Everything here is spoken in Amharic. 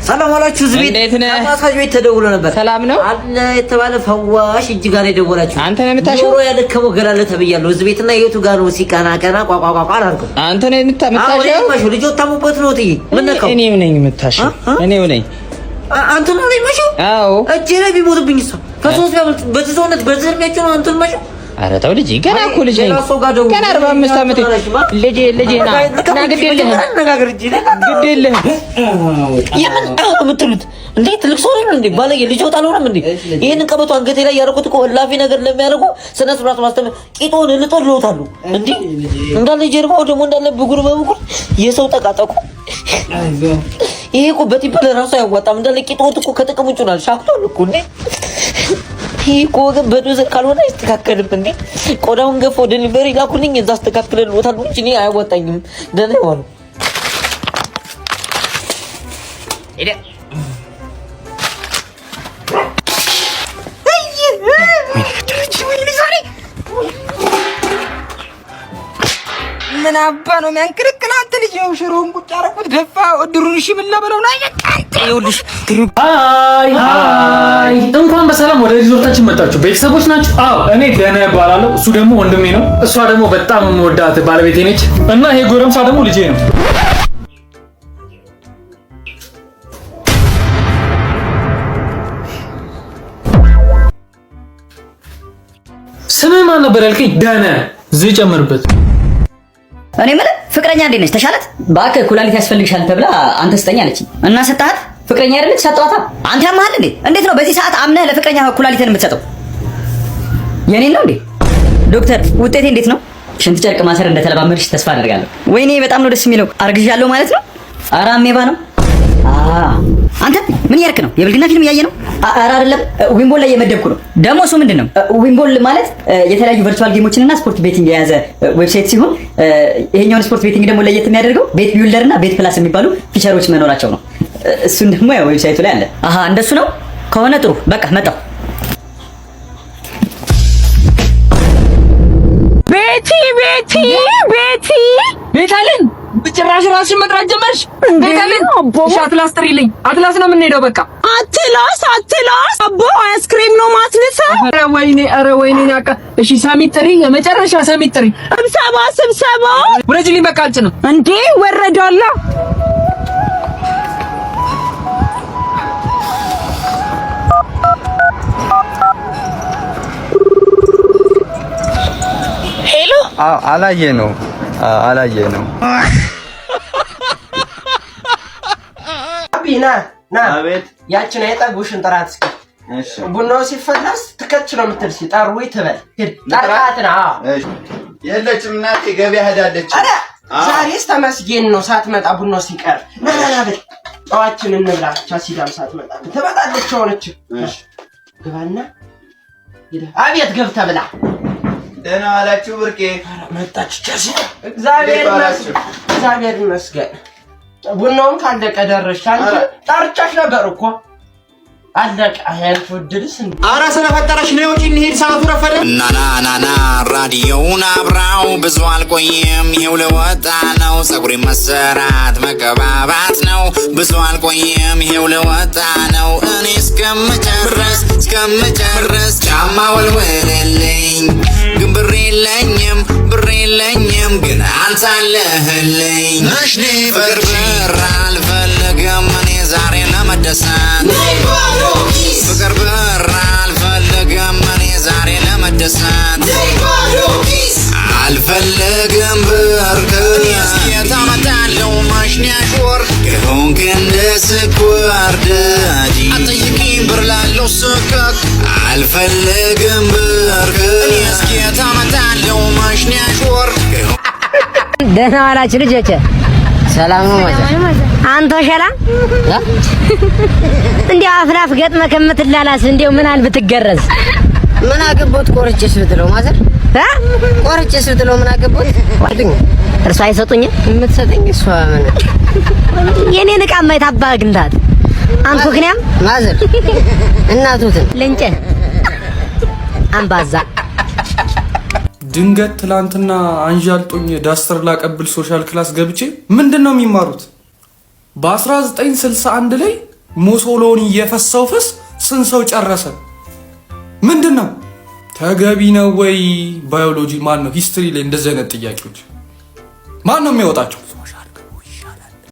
ሰላም አላችሁ። እዚህ ቤት እንዴት ነህ? ማሳጅ ቤት ተደውሎ ነበር። ሰላም ነው አለ የተባለ ፈዋሽ እጅ ጋር የደወላችሁ አንተ ነህ የምታሸው? ጆሮ ያደከመው ገላለ ተብያለሁ። እዚህ ቤትና የቱ ጋር ነው? ሲቀና ቀና ቋቋቋቋ አላልኩም። አንተ ነህ የምታሸው? ልጆ ታሙበት ነው። እትዬ ምን ነካው? እኔው ነኝ የምታሸው። እኔው ነኝ። አንተ ነው የማሸው? አዎ። እጄ ላይ ቢሞትብኝ እሷ ከሶስት ጋር በዚህ ሰውነት በዚህ እድሜያቸው ነው አንተን ማሸው። ኧረ ተው ልጄ፣ ገና እኮ ልጅ ነኝ። ገና 45 ዓመቴ። ልጄ ልጄ ና ና፣ ግድ የለህም ግድ የለህም። የምን የምትሉት እንዴ? ትልቅ ሰው ነኝ እንዴ? ባለጌ ልጅ ወጣ አልሆነም እንዴ? ይሄንን ቀበቶ አንገቴ ላይ ያደረኩት እኮ እላፊ ነገር ለሚያደርጉ ስነ ስርዓት ማስተማር ቂጦን ልጦ ልወታሉ እንዴ? እንዳለ ጀርባው ደግሞ እንዳለ ብጉር በብጉር የሰው ጠቃጠቁ። ይሄ እኮ በቲፕል ራሱ አያዋጣም። እንዳለ ቂጦት እኮ ከጥቅም ውጭ ሆኗል። ሻክቷል እኮ እንዴ። ይሄ እኮ ወገን በዶዘር ካልሆነ አይስተካከልም እንዴ። ቆዳውን ገፎ delivery ላኩልኝ፣ እዛ አስተካክልልዎታለሁ እንጂ እኔ አያዋጣኝም። ደህና ይዋሉ። ምን አባ ነው የሚያንክርክል? አንተ ልጅ ይኸው ሽሮውን ቁጭ አደረኩት፣ ደፋ እድሩን። እሺ ምን ላበለው ነው? ይኸውልሽ Hi hi፣ እንኳን በሰላም ወደ ሪዞርታችን መጣችሁ። ቤተሰቦች ናችሁ? አዎ፣ እኔ ደህና እባላለሁ። እሱ ደግሞ ወንድሜ ነው። እሷ ደግሞ በጣም የምወዳት ባለቤቴ ነች። እና ይሄ ጎረምሳ ደግሞ ልጄ ነው። ስምህ ማን ነበር ያልከኝ? ደህና እዚህ ጨምርበት። እኔ የምልህ ፍቅረኛ እንዴት ነች? ተሻላት? እባክህ ኩላሊት ያስፈልግሻል ተብላ አንተ ስጠኝ አለችኝ። እና ሰጣት? ፍቅረኛ አይደለች ሰጠኋታ። አንተ ያመሃል እንዴ? እንዴት ነው በዚህ ሰዓት አምነህ ለፍቅረኛ ኩላሊትን የምትሰጠው? የኔን ነው እንዴ? ዶክተር ውጤቴ እንዴት ነው? ሽንት ጨርቅ ማሰር እንደተለማመድሽ ተስፋ አደርጋለሁ። ወይኔ በጣም ነው ደስ የሚለው። አርግዣለሁ ማለት ነው? ኧረ አሜባ ነው። አንተ ምን እያደረክ ነው? የብልግና ፊልም እያየ ነው? ኧረ አይደለም፣ ዊምቦል ላይ የመደብኩ ነው። ደግሞ እሱ ምንድን ነው? ዊምቦል ማለት የተለያዩ virtual game ኦችን እና sport betting የያዘ website ሲሆን ይሄኛውን sport betting ደግሞ ለየት የሚያደርገው bet builder እና bet plus የሚባሉ feature ኦች መኖራቸው ነው። እሱን ደግሞ ያው website ኡ ላይ አለ። አሃ እንደሱ ነው ከሆነ ጥሩ። በቃ መጣሁ። ቤቲ ቤቲ ቤቲ ቤታልን ጭራሽ ራስሽን መጥራት ጀመርሽ። ቤታልን እሺ፣ አትላስ ጥሪልኝ። አትላስ ነው የምንሄደው። በቃ አትላስ አትላስ አቦ አይስክሬም ነው ማስልሰው። ኧረ ወይኔ ኧረ ወይኔ ናቃ። እሺ ሰሚት ጥሪ፣ የመጨረሻ ሰሚት ጥሪ። ስብሰባ ስብሰባ። ውረጅልኝ በቃ አልጭንም። እንዴ ወረዳላ። Hello አላየ ነው አላየ ነው። አቢ ና ና፣ ያችን አይጠጉሽን ጥራት እስኪ። ቡናው ሲፈላስ ትከች ነው የምትል ሲጠሩ ትበል ጠርቃት ና። የለችም እናቴ ገበያ ሄዳለች። ኧረ ዛሬስ ተመስገን ነው ሳትመጣ ቡናው ሲቀር። ና ና ና በል ጨዋችን እንብላ። ቻሲዳም ሳትመጣ ትመጣለች ሆነች። ግባና አቤት ገብተህ ብላ። ደህና ዋላችሁ ብርቄ። መጣች ቻሲዳ። እግዚአብሔር ይመስገን፣ እግዚአብሔር ይመስገን። ቡናውን ካለቀ ደረስሽ። አንቺ ጠርቻሽ ነበር እኮ አለቀ። ያንቺ ዕድልስ እንደ ኧረ ስለፈጠረሽ ነይ ውጪ እንሂድ፣ ሰዓቱ ረፈደ። ናናናና ራዲዮውን አብራው ብዙ አልቆይም፣ ይሄው ለወጣ ነው። ፀጉሬ መሰራት መቀባባት ነው። ብዙ አልቆይም፣ ይሄው ለወጣ ነው። እኔ እስከምጨርስ እስከምጨርስ ጫማ ወልውልልኝ፣ ግን ብር የለኝም ብር የለኝም፣ ግን አንተ አለህልኝ። ፍቅር ብር አልፈልግም እኔ ዛሬ ለመደሰት፣ ፍቅር ብር አልፈልግም እኔ ዛሬ ለመደሰት፣ አልፈልግም ብር እስኪ ታመጣለው ማሽኒያሾር ከሆንክ እንደ ስኳር ዳዲ አጠይቂኝ ብር ላለው ስቀቅ አልፈልግም ብር እስኪ ታመጣለው ማሽኒያሾር። ደህና ዋላችሁ ልጆቼ። ሰላም ነው ማዘር። አንተ ሸላ እንዲያው አፍላፍ ገጥመህ ከምትላላስ እንዲያው ምን አል ብትገረዝ። ምን አገቦት? ቆርጬስ ብትለው ማዘር እ ቆርጬስ ብትለው ምን አገቦት? እርሷ አይሰጡኝም። የምትሰጠኝ እሷ ምን የኔን ዕቃ የታባ አግኝታት አንተ ክንያም ማዘር እናቱትን ልንጨ አምባዛ። ድንገት ትላንትና አንዣልጦኝ ዳስተር ላቀብል social class ገብቼ ምንድን ነው የሚማሩት? በ1961 ላይ ሙሶሎኒ የፈሳው ፈስ ስንት ሰው ጨረሰ? ምንድን ነው ተገቢ ነው ወይ? ባዮሎጂ ማን ነው history ላይ እንደዚህ አይነት ጥያቄዎች ማን ነው የሚያወጣቸው?